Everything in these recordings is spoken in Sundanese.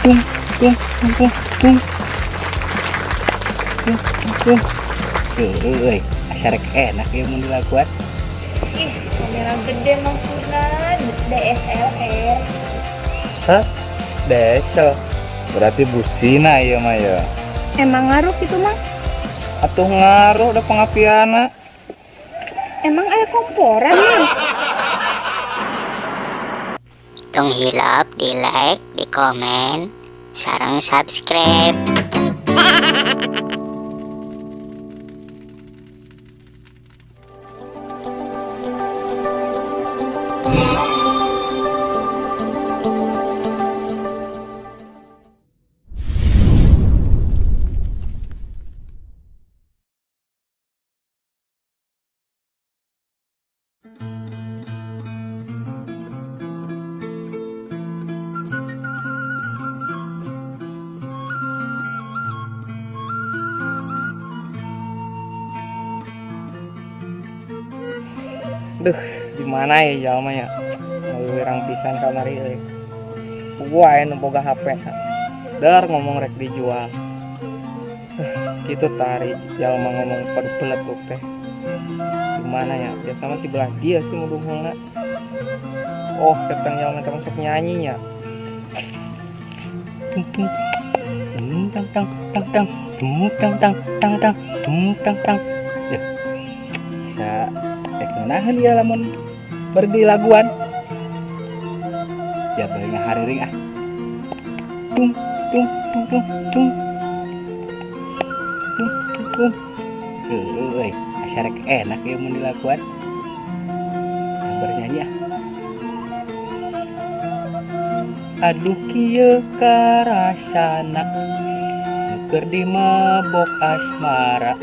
Tung tung tung tung tung tung tung. Euy, asa rek enak ya mun dilakuan. Ih, kamera gede maksudnya DSLR. Hah? Desel. Berarti busina ieu mah ya. Emang ngaruh gitu, Mang? Atuh ngaruh da pengapiana. Emang aya komporan, Mang? Tong hilap di like, di komen, sareng subscribe. Duh, di mana ya jalma ya? Wirang pisan kamari euy. Puguh aya nu boga HP. Dar ngomong rek dijual. Gitu tari jalma ngomong pada teh. Di mana ya? Biasa mah di belah dia sih mudunghulna. Oh, keteng jalma teh masuk nyanyi nya. Tung tung tung tang tang tang tung tang tang tang tang tung tang tang. Ya. Bisa nahan ya lamun berdilaguan ya bari ngahariring ah. Tung tung tung tung tung tung tung. Euy, asa rek enak ya mun dilakuan. Bernyanyi ah. Aduh kieu karasana keur dimabok asmara.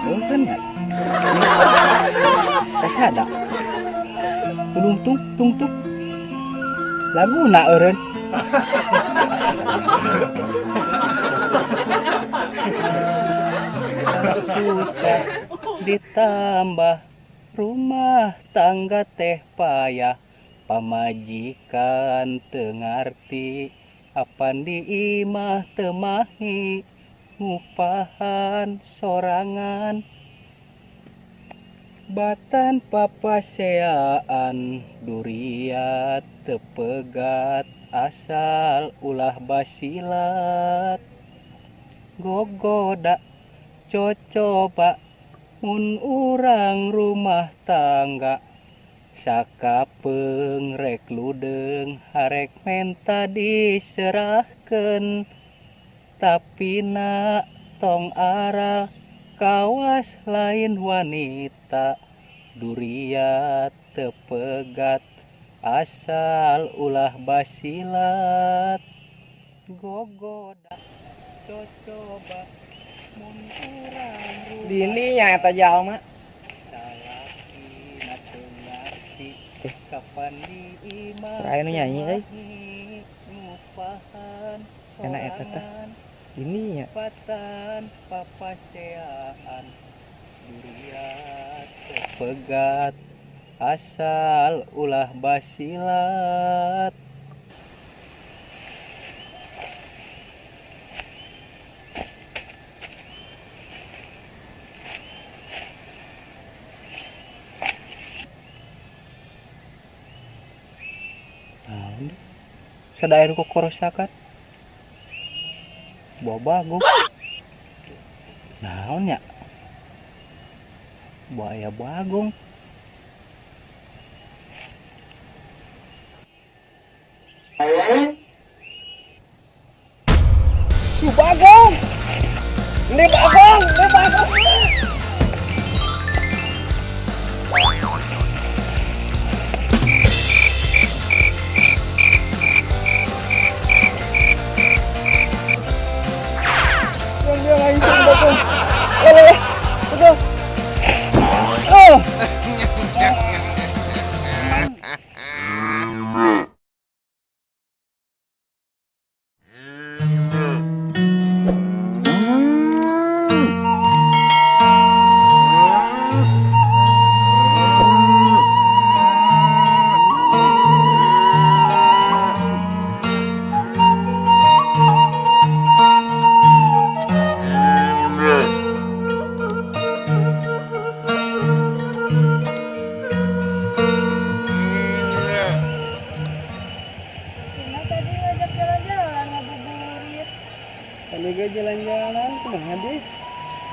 Kan ya? Kasada. Tung tung tung tung. Lagu na eureun. Susah ditambah rumah tangga teh payah, pamajikan teu ngarti apan di imah teu mahi ngupahan sorangan batan papaseaan duriat tepegat asal ulah basilat gogoda cocoba mun urang rumah tangga sakapeung rek ludeung harek menta diserahkeun tapi nak tong aral kawas lain wanita duriat tepegat asal ulah basilat gogoda cocoba mun urang dini nya eta jalma salaki na teu ngarti kapan di imah aya nu nyanyi euy ngupahan enak eta teh ini ya patan papaseaan duriat pegat asal ulah basilat. Nah, sada air kokorosakan buah bagong naon nya buaya bagong. Bagong ini bagong ini bagong. Oh. Jalan-jalan kumaha deh?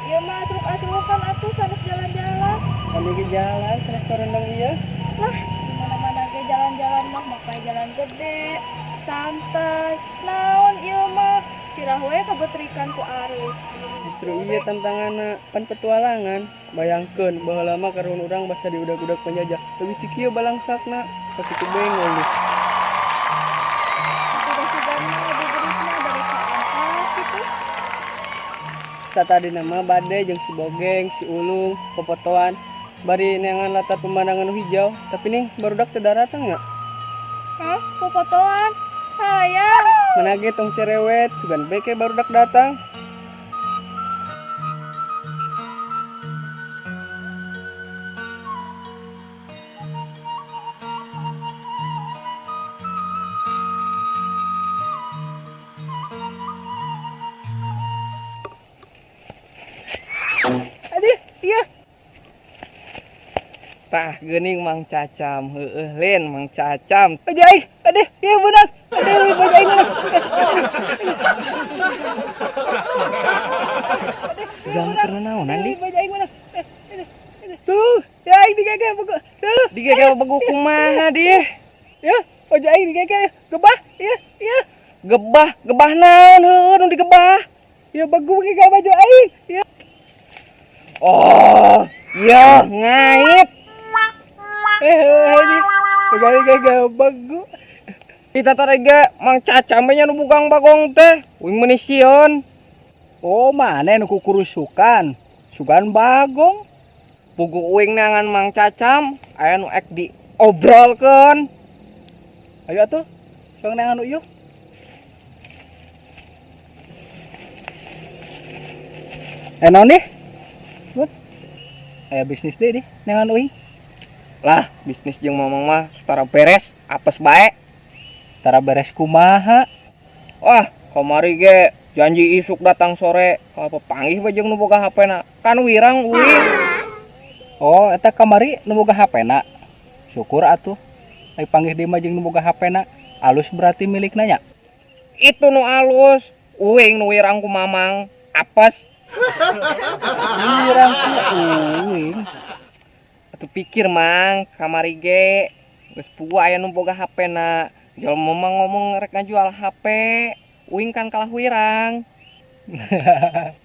Ieu mah asruk-asrukan atuh sanes jalan-jalan. Kami ke jalan sanes korendang ieu. Lah, di mana-mana ge jalan-jalan mah make jalan gede, santai. Naon ieu mah? Sirah we kabetrikan ku arus. Justru iya tantanganna pan petualangan. Bayangkeun baheula mah karuhun urang basa diudag-udag penjajah. Leuwih ti kieu balangsakna, sakitu bengol deh. Satadina mah bade jeung si Bogeng, si Ulung, popotoan. Bari neangan latar pemandangan nu hijau, tapi ning barudak teu daratang nya. Hah? Popotoan? Hayang. Mana ge tong cerewet, sugan beke barudak datang. Aduh, iya. Tah geuning Mang Cacam, heueuh lin Mang Cacam. Aduh aing, aduh, ieu beunang. Aduh, baju aing beunang. Sejam keur naonan di? Baju aing beunang. Tuh, ya aing digege begu. Tuh, digege begu kumaha di? Ya, baju aing digege gebah, iya, iya. Gebah, gebah naon heueuh nu digebah? Ya begu gege baju aing. Ya. Oh, ya ngait. Ini gak bagu. Kita tarege Mang Cacam nya nu bugang bagong teh, uing meuni sieun. Oh, mana nu kukurusukan? Sugan bagong. Pugu uing neangan Mang Cacam, aya nu ek diobrolkeun. Ayo atuh, soang neangan nu ieu. Naon deh? Aya bisnis deh deh, neangan uing. Lah, bisnis jeung mamang mah tara beres, apes bae. Tara beres kumaha? Wah, kamari ge janji isuk datang sore, kalau pepanggih bae jeung nu boga HP-na. Kan wirang uing. Oh, eta kamari nu boga HP-na. Syukur atuh. Ai panggih deui mah jeung nu boga HP-na. Alus berarti milikna nya. Itu nu alus, uing nu wirang ku mamang, apes. Wirang ku uing. Atuh pikir Mang, kamari ge geus puguh aya nu boga HP-na. Jelema mah ngomong rek ngajual HP, uing kan kalah wirang.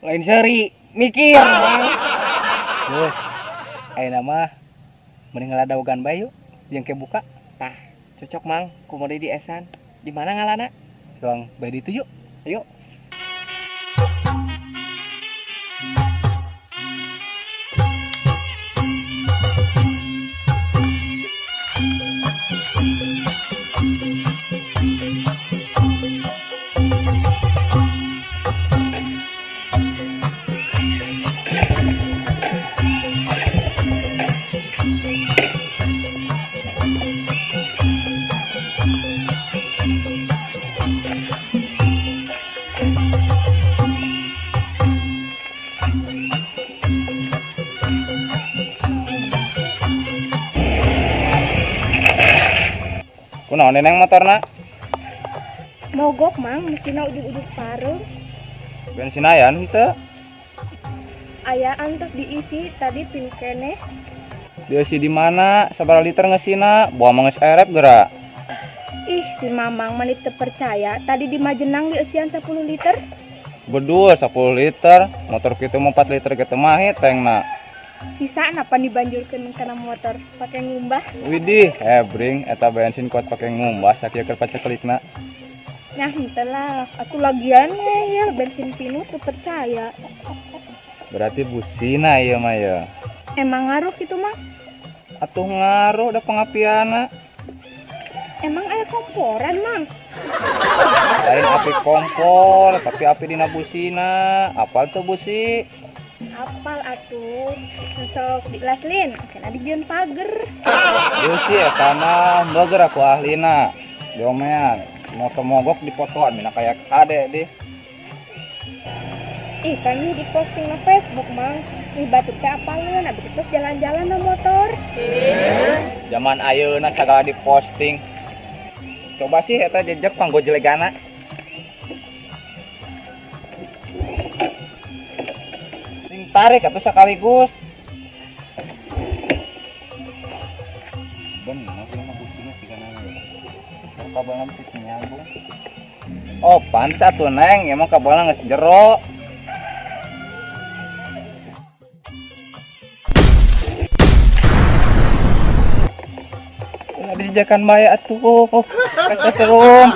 Lain seuri, mikir Mang. Geus, ayeuna mah mending ngaladaogan bae yuk, jeung ke buka. Tah, cocok Mang, kumaha di esan. Di mana ngalana? Doang bae ditu yuk. Ayo. Kunaon neneng motorna? Mogok Mang, mesinna ujug-ujug pareuh. Bensin aya henteu? Aya antos diisi tadi pin keneh. Diisi di mana? Sabaraha liter ngesina? Buah mah geus erep geura. Ih, si Mamang mah teu percaya, tadi di Majenang dieusian 10 liter. Bedul 10 liter, motor kitu mah 4 liter ge teu mahi tengna. Sisa napa dibanjurkeun kana motor pake ngumbah. Widih, hebring eta bensin kuat pake ngumbah sakieu keur pacekelikna. Nyah henteu lah, atuh lagian ngeyel bensin pinu teu percaya. Berarti busina ieu mah ya. Emang ngaruh kitu mah? Atuh ngaruh da pengapianna. Emang aya komporan, Mang? Lain api kompor, tapi api dina busina. Apal teu busi? Apal atuh. Sok dilaslin, kena dijieun pager. Busi eta mah beger aku ahlina. Diomean, motor mogok dipotoan mina kaya kade deh. Ih, kan ini diposting na Facebook, Mang. Ih, batur teh apaleun, abdi terus jalan-jalan na motor. Zaman ayeuna sagala diposting. Coba sih eta jejak panggojelegana. Tarik atuh sekaligus. Bener ieu mah bucinya sigana. Kabelna bisi teu nyambung. Oh, pantes atuh Neng, ieu mah kabelna geus jero. Ulah dijajakan bae atuh. Kasetrum.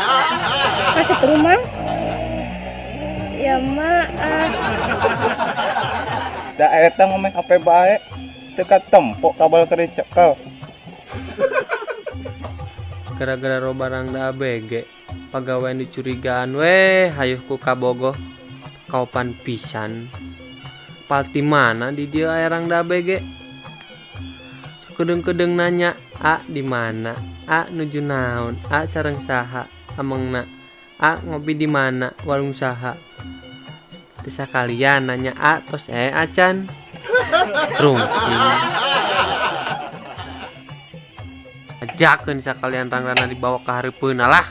Kasetrum mah? Ya maaf. Da eta ngomong HP bae teu katempo kabel keur dicekel. Gara-gara robarang da ABG, pagawean dicurigaan weh, hayuh ku kabogoh. Kaopan pisan. Palti mana di dieu aya rang da ABG? Kedeung-kedeung nanya, "A di mana? A nuju naon? A sareng saha? Amengna? A ngopi di mana? Warung saha?" Teu sakalian nanya A tos acan. Rungsing. Ajakeun sakalian rangrana dibawa ka hareupeunna lah.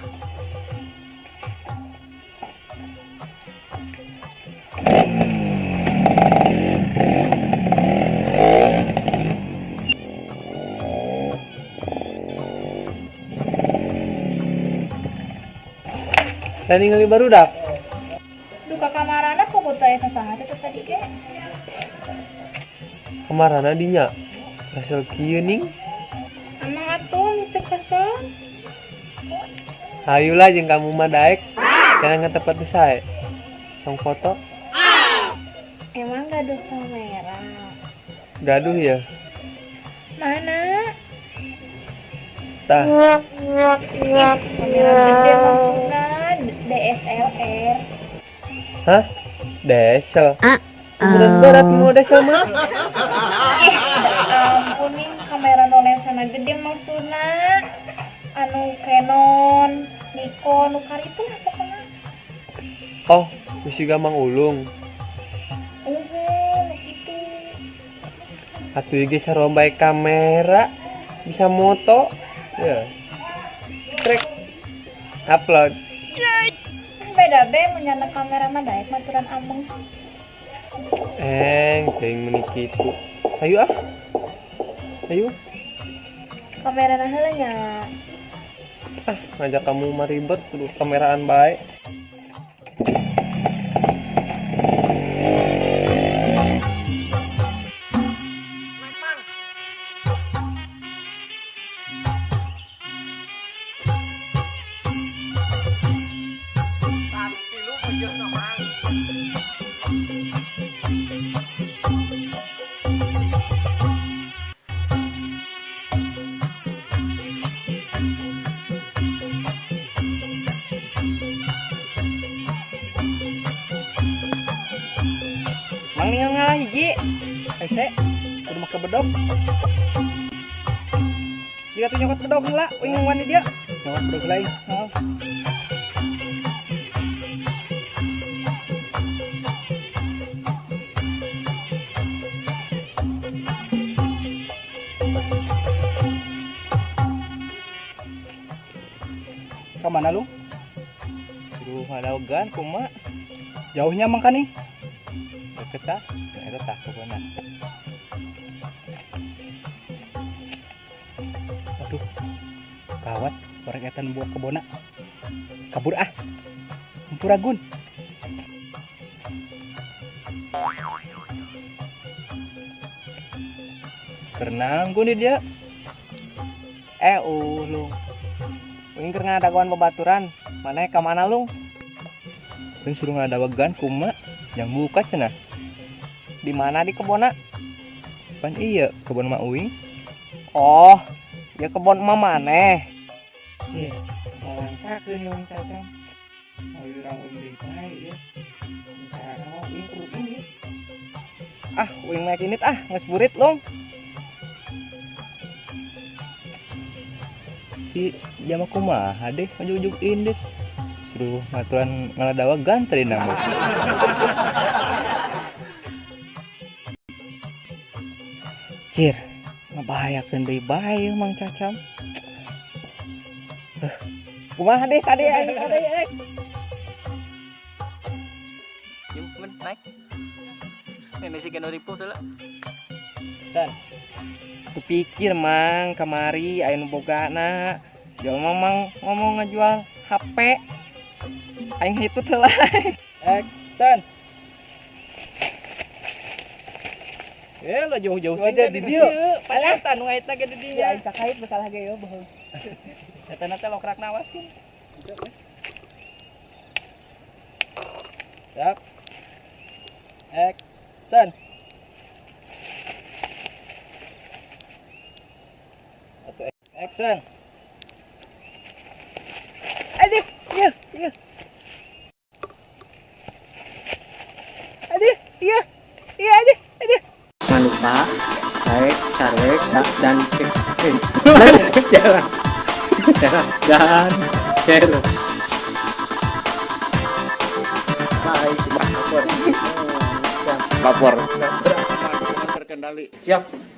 Tadi ningali barudak. Duka kamarana kuku teh sasaha teh tadi ge. Kamarana dinya. Kesel kieu ning. Emang atuh teu kesel. Hayulah jeung kamu mah daek. Jangan ngetepat teu sae. Tong foto. Emang gaduh kamera. Gaduh ya? Mana? Tah. Kamera gede maksudna DSLR. Hah? Desel? Beneran berat mau desel mah? Ih, ampun nih kamera no lensana gede maksudna. Anu Canon, Nikon, nu karitu lah pokokna. Oh, bisi gampang ulung. Nu kitu. Atuh ieu ge sarua bae kamera, bisa moto. Ya. Trek. Upload. Beda be mun nyana kamera mah daek maturan ameng. Teuing meuni kitu. Hayu ah. Hayu. Kamera na heula nya. Ah, ngajak kamu mah ribet kudu kameraan bae. Mang ninggal ngalah hiji. Hese, kudu make bedog. Jika tuh nyokot bedog heula, uing wani dia. Nyokot bedog lain. Heeh. Ka mana lu? Duh, ngadaogan kumaha? Jauhnya mang kaning? Deket tah, eta tah pokona. Aduh, gawat, orang eta nu buat kebona. Kabur ah, hampuragun. Keur nanggung di dia. Lung. Uing keur ngadagoan babaturan, maneh ka mana lung? Uing suruh ngadawegan kumaha? Yang buka cenah. Di mana di kebona? Pan iya, kebon mak uing. Oh, ya kebon emak maneh. Cih, ngawangsakeun ieu cacang. Ayo urang uing deui bae ieu. Cara mah uing kudu ini. Ah, uing mah kinit ah, geus burit lung. Si jama kumaha deh, ujug-ujug indit. Suruh ngaturan ngaladawagan tadi nama. Cir, ngebahayakeun deui bae Mang Cacam. Kumaha deh kade aing kade aing. Yuk, men, naik. Ini si kena ripuh teh lah. Dan kupikir mang kamari aya nu bogana. Jelema mang ngomong ngajual HP. Aing hitut heula. Action. Eh, lo jauh-jauh Ada di dieu. Alah, nu ngaitna ge di dieu. Ya aing kakait masalah ge yo bohong. Eta na teh lokrak nawas kin. Siap. Action. Satu, action. Aduh, iya, iya. Aduh, iya. Iya, aduh, aduh. Jangan lupa like, share, dan jalan, dan share. Bye. Lapor. Siap.